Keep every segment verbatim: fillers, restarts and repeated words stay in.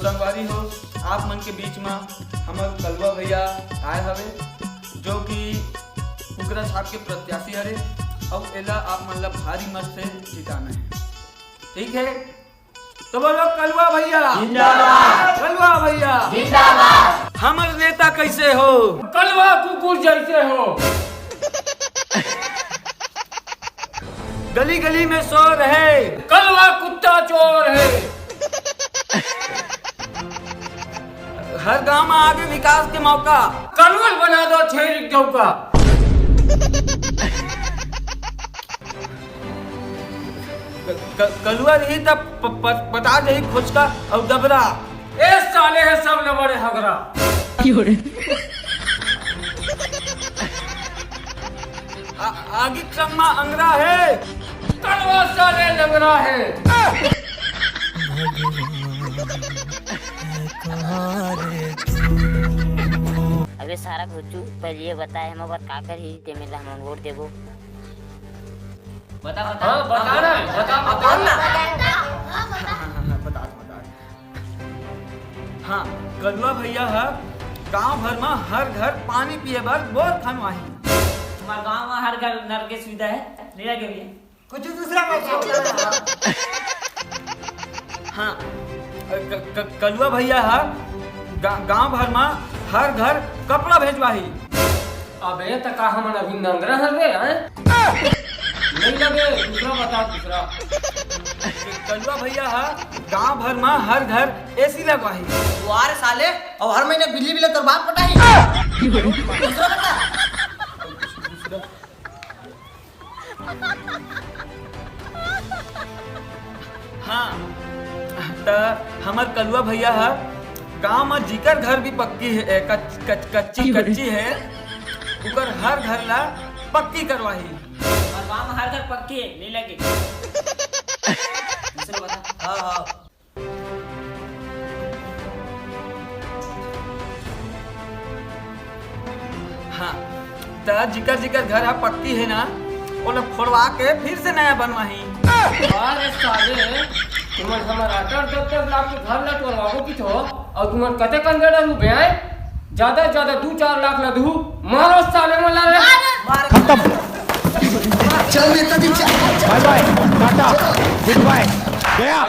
संगवारी हो, आप मन के बीच म हमर कलवा भैया आए हवे, जो कि कुकरा छाप के प्रत्याशी हरे, अउ एला आप मन ला भारी मत से जिताना है। ठीक है, तो बोलो, कलवा भैया जिंदाबाद। कलवा भैया जिंदाबाद। हमर नेता कैसे हो? कलवा कुकुर जैसे हो। गली गली में शोर है। कलवा कुत्ता चोर है। हर गांव में आगे विकास के मौका। कलवा बना दो छेरी चौका। क-, क-, कलवा रही तब प-, प-, पटा जाही खोचका अउ डबरा। ए साले है सब ले बड़े हगरा। आ-, आगी क्रम में अंगरा है। कलवा साले लंगरा है। अबे सारा कुछ पहले ये बताए, हम ओकर का करही, ते मेला हमन वोट देबो। बता, बता। हाँ, बता ना, बता, बता ना। बता, बता। हाँ, कलवा भैया ह गांव भर म हर घर पानी पिए बर बोर खनवाही। हमार गांव म हर घर नल के सुविधा है, नहीं लगे भैया? कुछ दूसरा बात सोच। हाँ, क-, क-, कलवा भैया ह गा-, गांव भर म हर घर कपड़ा भेजवाही। अबे, त का हमन अभी नंगरा हन रे, हैं? नहीं लगे, दूसरा बता, दूसरा। कलवा भैया ह गांव भर म हर घर एसी लगवाही। वाह रे साले, अउ हर महीने बिजली बिल तोर बाप पटाही। दूसरा बता। हाँ, त हमर कलवा भैया ह गांव म जिकर घर भी पक्की है, ए, कच-, कच-, कच्ची, कच्ची है, उकर हर घर ला पक्की करवाही। अउ गांव म हर घर पक्की है, नहीं लगे। दूसरा बता। हाँ, हाँ। हाँ, त जिकर जिकर घर ह पक्की हे ना, ओला फोड़वा के फिर से नया बनवाही। अरे साले, तुमन हमर आठ आठ दस दस लाख के घर ला तोड़वाबो किथो, अउ तुमन कते कन दे डरू बे, हैं? ज्यादा से ज्यादा दू चार लाख ला दू, मारो साले मन ला रे। खत्म। चल नेताजी, चल। बाय बाय, टाटा, गुड बाय, गया।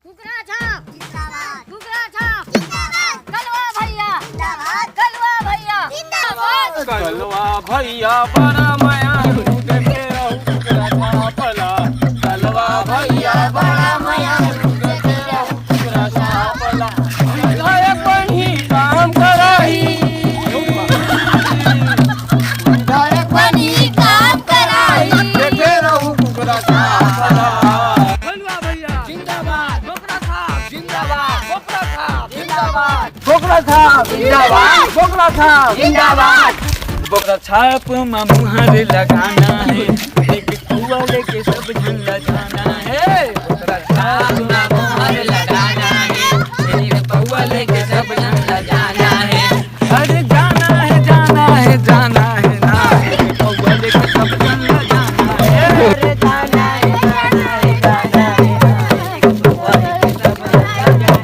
कुकरा छाप जिंदाबाद। कुकरा छाप जिंदाबाद। कलवा भैया जिंदाबाद। कलवा भैया जिंदाबाद। कलवा भैया बड़ा मया, तू देखे रहू कुकरा छाप ला। कलवा भैया बड़ा मया, तू देखे रहू कुकरा छाप ला। विधायक बनी काम कराही। विधायक बनी काम कराही। देखे रहू कुकरा छाप ला। कलवा भैया जिंदाबाद। कुकरा छाप जिंदाबाद। कुकरा छाप जिंदाबाद। कुकरा छाप जिंदाबाद। कुकरा छाप जिंदाबाद। कुकरा छाप म मुहर लगाना है, एक पौवा लेके सब झन ला जाना है। कुकरा छाप म मुहर लगाना है, एक पौवा लेके सब झन ला जाना है। अरे जाना है, जाना है, जाना है ना, एक पौवा लेके सब झन ला जाना है। अरे जाना है, जाना है, जाना है ना, एक पौवा लेके सब झन ला जाना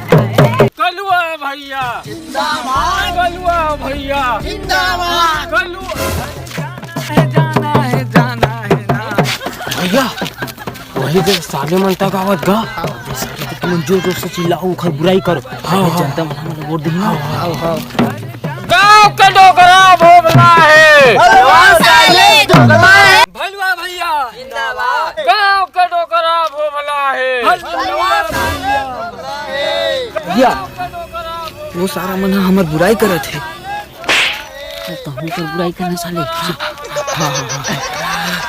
है। कलुआ भैया जिंदाबाद। कलुआ भैया जिंदाबाद। कलुआ। जाना है, जाना है, जाना है ना। भैया, वही दे साले मन तक आवत गा। साले तो तुमन जोर जोर से चिल्लाओ, ओखर बुराई करो। हाँ, हाँ। जनता मन हमन ला वोट देही ना। हाँ, हाँ। गांव के डोकरा भोभला है। भलवा साले डोकरा है। भलवा भैया जिंदाबाद। गांव के डोकरा भोभला है। भलवा साले डोकरा है। भैया, वो सारा मन ह हमर बुराई करत हे। तहूं कर बुराई करना साले। हाँ, हाँ, हाँ, हाँ।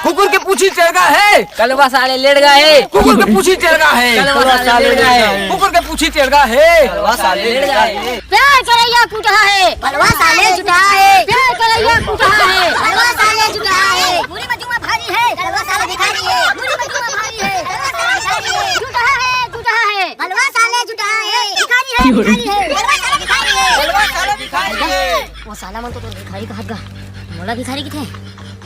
कुकुर के पूछी चढ़ गा है। कलवा साले लेड़ गा है। कुकुर के पूछी चढ़ गा है। कलवा साले लेड़ गा है। कुकुर के पूछी चढ़ गा है। कलवा साले लेड़ गा है। प्यार करैया कुटहा है। भलवा साले जुटहा है। प्यार करैया कुटहा है। भलवा साले जुटहा है। मुड़ी में जुआ भारी है। भलवा साले भिखारी है। मुड़ी में जुआ भारी है। भलवा साले भिखारी है। जुटहा है, जुटहा है। भलवा साले जुटहा है। भिखारी है, भिखारी है। भलवा साले भिखारी है। भलवा साले भिखारी है। साला मन तो तोर भिखारी कहत गा, मोला भिखारी किथे?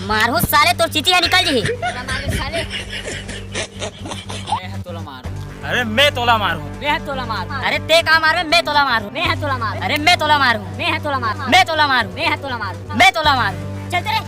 मारहूं साले, तोर चिती ह निकल जही। तोला मारहूं साले। मैं ह तोला मारहूं। अरे मैं तोला मारहूं। मैं ह तोला मारहूं। अरे ते का मारबे, मैं तोला मारहूं। मैं ह तोला मारहूं। अरे मैं तोला मारहूं। मैं ह तोला मारहूं। मैं तोला मारहूं। मैं ह तोला मारहूं। मैं तोला मारहूं। चल तेरे।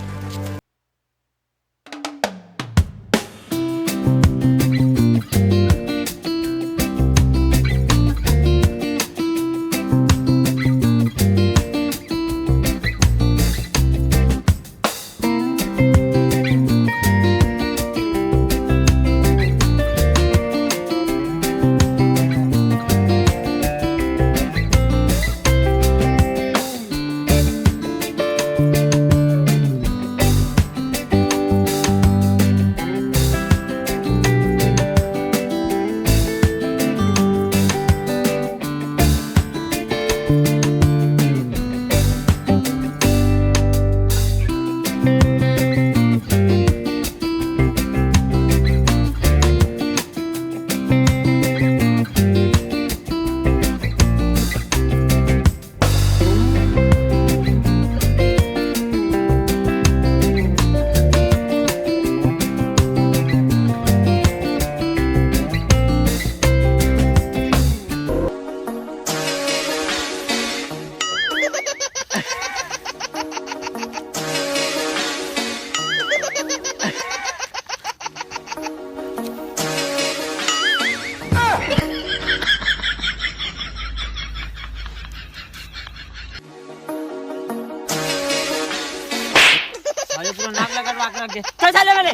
साले पूरा नाक लगा के रख दे। चल साले वाले।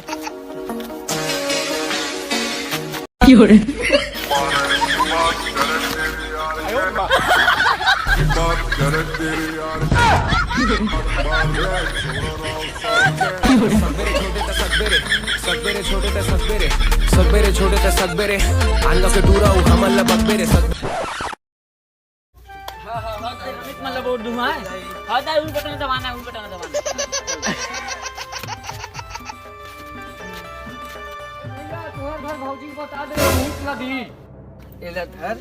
सगबेरे छोटे ते सगबेरे, सगबेरे छोटे ते सगबेरे, सगबेरे छोटे ते सगबेरे, आंगा के टूरा उ हमन ला बकबेरे सग हाँ, हाँ, हाँ, दाई, अमित मतलब वोट दूंगा, हाँ। हाँ, दाई, उन बटन दबाना है, उन बटन दबाना है। भैया, तुम्हारे घर भौजी को बता दे, भूख लगी। एला धर,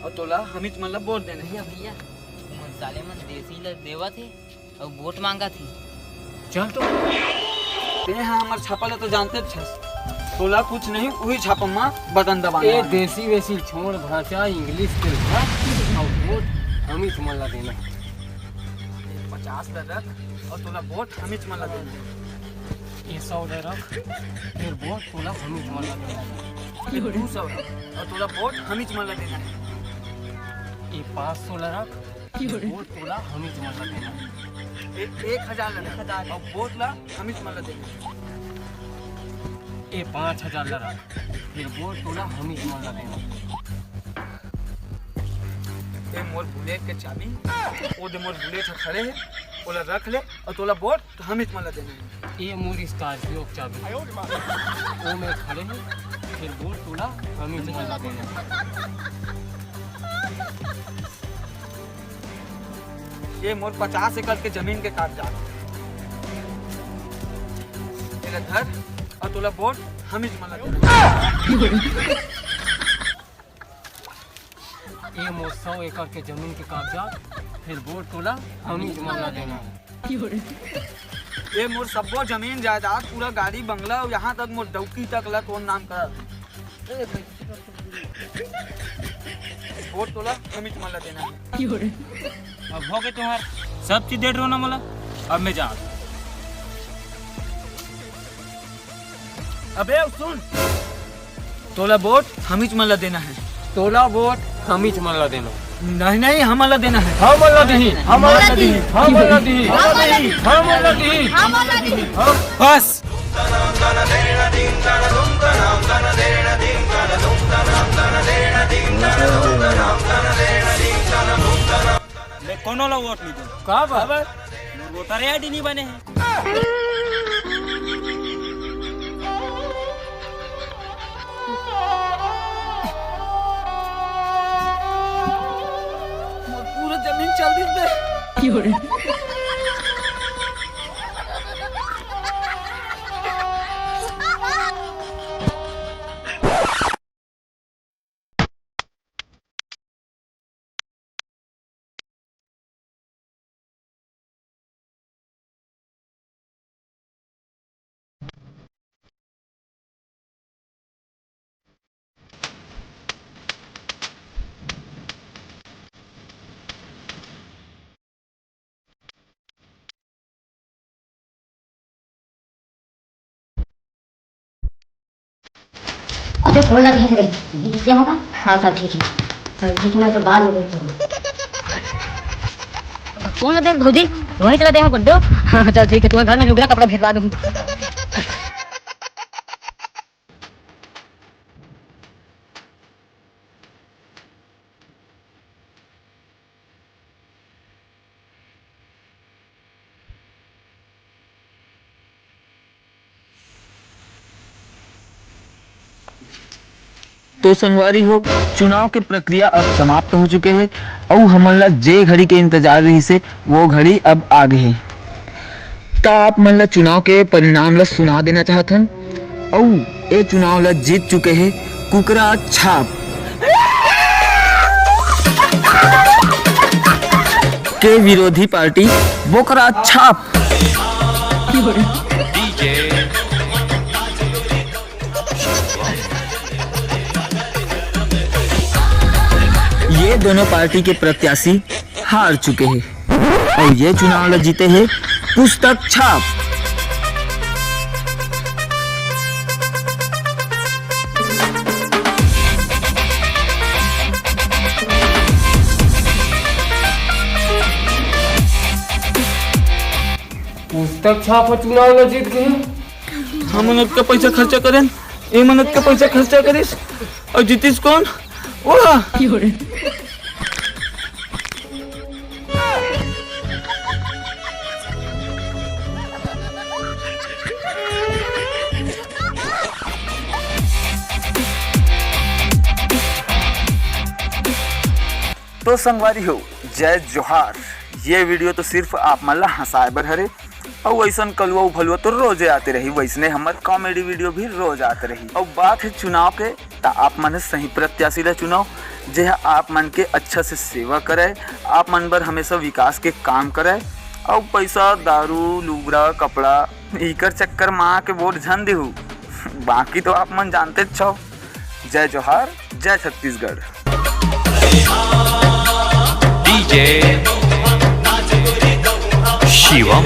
अउ तोला हमिच मन ला वोट देना हे। भैया, भैया, मन साले मन देसी ला देवत हे। अउ वोट मांगत हे। चल तो। तें ह हमर छापा ल तो जानते हस। तोला कुछ नहीं, उही छापा म बटन दबाना ए हे। देसी वेसी छोड़ भाचा, इंग्लिश के भाषा। अउ वोट हमीच मन ला देना हे। पचास ल रख अउ तोला वोट हमीच मन ला देना हे। ए सौ ल रख, फेर वोट तोला हमीच मन ला देना हे। ए दू सौ रख अउ तोला वोट हमीच मन ला देना हे। ए पाँच सौ ल रख, वोट तोला हमीच मन ला देना हे। ए, एक हजार ला रख। एक हजार। अउ वोट ला हमीच मन ला देना हे। ए पाँच हजार ला रख, फेर वोट तोला हमीच मन ला देना हे। ए मोर बुलेट के चाबी, ओ दे मोर बुलेट ह खड़े हे, ओला रख ले अउ तोला वोट हमीच मन ला देना हे। ए मोर स्कॉर्पियो के चाबी, ओ में खड़े हे, फेर वोट तोला हमीच मन ला देना हे। ए मोर पचास एकड़ के जमीन के कागजात। एला धर अउ तोला वोट हमीच मन ला देना। ए मोर सौ एकड़ के जमीन के कागजात, फेर वोट तोला हमीच मन ला देना। ए मोर सब्बो जमीन जायदाद, पूरा गाड़ी बंगला, अउ यहाँ तक मोर डौकी तक ला तोर नाम करा। वोट तोला हमीच मन ला देना हे। अब हो गे तुंहर, सब चीज दे डरो ना मोला, अब मैं जात। अबे सुन, तोला वोट हमीच मन ला देना हे। तोला वोट हमीच मन ला देना। नहीं, नहीं, हमन ला देना हे। हमन ला दिही, हमन ला दिही, हमन ला दिही, हमन ला दिही, हमन ला दिही। बस। मैं कोनो ला वोट नहीं दूं। का बा? मोर वोटर आईडी नहीं बने हे। मोर पूरा जमीन चल दिस बे। तो फोन लगे रे, ये होगा? हाँ, सब ठीक है। सब ठीक है, मैं तो बाद में बोलता हूँ। फोन लगे भौजी, वहीं चला दे हम गुड्डू। हाँ, चल ठीक है, तुम्हारे घर में लुगरा कपड़ा भेजवा दूँ। तो संगवारी हो, चुनाव के प्रक्रिया अब समाप्त हो चुके हे, अउ हमन ला जे घड़ी के इंतजार रहिस हे, वो घड़ी अब आ गे हे। त आप मन ला चुनाव के परिणाम ला सुना देना चाहत हन, अउ ए चुनाव ला जीत चुके हे कुकरा छाप के विरोधी पार्टी बोकरा छाप। ये दोनों पार्टी के प्रत्याशी हार चुके हे अउ ये चुनाव ला जीते हे पुस्तक छाप। पुस्तक छाप ह चुनाव ला जीत गे। हमन ओतका पैसा खर्चा करेन, एमन ओतका पैसा खर्चा करिस, अउ जीतिस कोन? ओहा। तो संगवारी हो, जय जोहार। ये वीडियो तो सिर्फ आप मन ला हंसाए बर हरे, अउ अइसन कलुआ उभलुआ तो रोजे आते रही, वइसने हमर कॉमेडी वीडियो भी रोज आते रही। अउ बात हे चुनाव के, त आप मन ह सही प्रत्याशी ला चुनाव, जेह आप मन के अच्छा से सेवा करय, आप मन बर हमेशा विकास के काम करय, अउ पैसा, दारू, लुगरा, कपड़ा, इकर चक्कर म आके वोट झन देहू। बाकी तो आप मन जानते छव। जय जोहार, जय छत्तीसगढ़। डीजे शिवम।